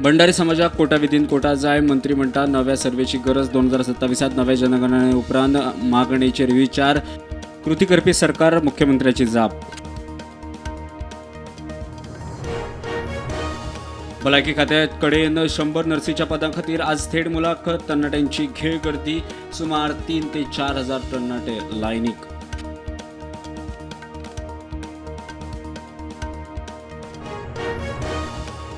भंडारी समाजाक कोटा विधीन कोटा जाय, मंत्री म्हणटा नव्या सर्वेची गरज. 2027 नव्या जनगणने उपरांत मागणेचेर विचार, कृती करपी सरकार, मुख्यमंत्र्याची जाप. भलायकी खात्याकडेन 100 नर्सीच्या पदां खातीर आज थेट मुलाखत. तरणाट्यांची घेळ गर्दी, सुमार 3 ते 4 हजार तरणाटे लायनीक.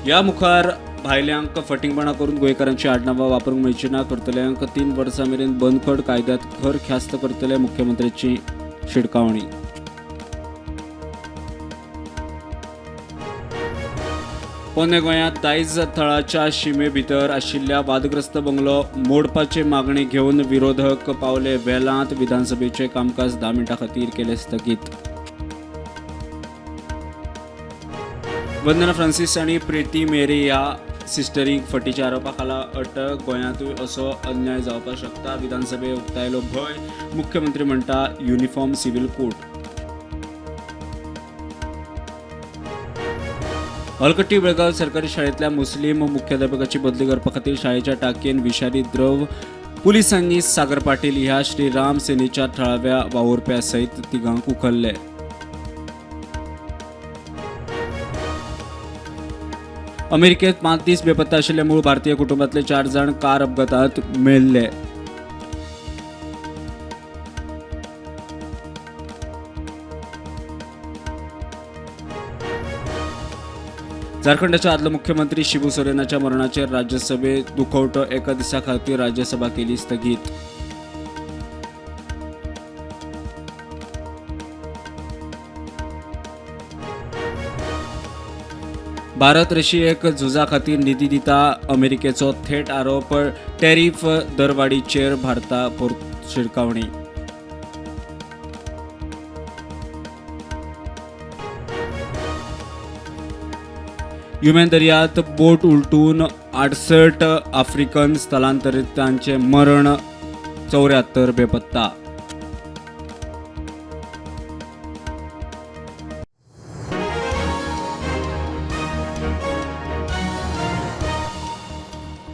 या मुखार भायल्यांक फटींगपणां करून गोंयकारांची आडनांवां वापरूंक मेळची ना, करतल्यांक 3 वर्सां मेरेन बंदखण, कायद्यांत खर ख्यास्त करतले, मुख्यमंत्र्याची शिटकावणी. पोन्ने गोंयांत दायज थळाच्या शिमे भितर आशिल्ल्या वादग्रस्त बंगलो मोडपाची मागणी घेवन विरोधक पावले वेलांत. विधानसभेचें कामकाज 10 मिनटां खातीर केलें स्थगीत. वंदना फ्रांसीस आनी प्रिती मेरी ह्या सिस्टरींक फटीच्या आरोपा खाला अटक. गोंयांतूय असो अन्याय जावपाक शकता, विधानसभेत उक्तायलो भंय. मुख्यमंत्री म्हणटा uniform civil code. Halakatti Belgaum सरकारी शाळेंतल्या मुस्लीम मुख्याध्यापकाची बदली करपा खातीर शाळेच्या टाकयेन विशारी द्रव. पुलिसांनी सागर पाटील ह्या श्रीराम सेनेच्या थळाव्या वावुरप्या सयत तिगांक उखल्ले. अमेरिकेत 5 दीस बेपत्ता आशिल्ले मूळ भारतीय कुटुंबातले 4 जाण कार अपघातात मेल्ले. झारखंडाच्या आदलो मुख्यमंत्री शिबू सोरेनाच्या मरणाचेर राज्यसभेत दुखवटो. एका दिसा खातीर राज्यसभा केली स्थगीत. भारत रशियेक झुजा खातीर निधी दिता, अमेरिकेचो थेट आरोप. टॅरीफ दरवाडीचेर भारता शिटकावणी. युमेन दर्यांत बोट उलटून 68 आफ्रिकन स्थलांतरितांचें मरण, 74 बेपत्ता.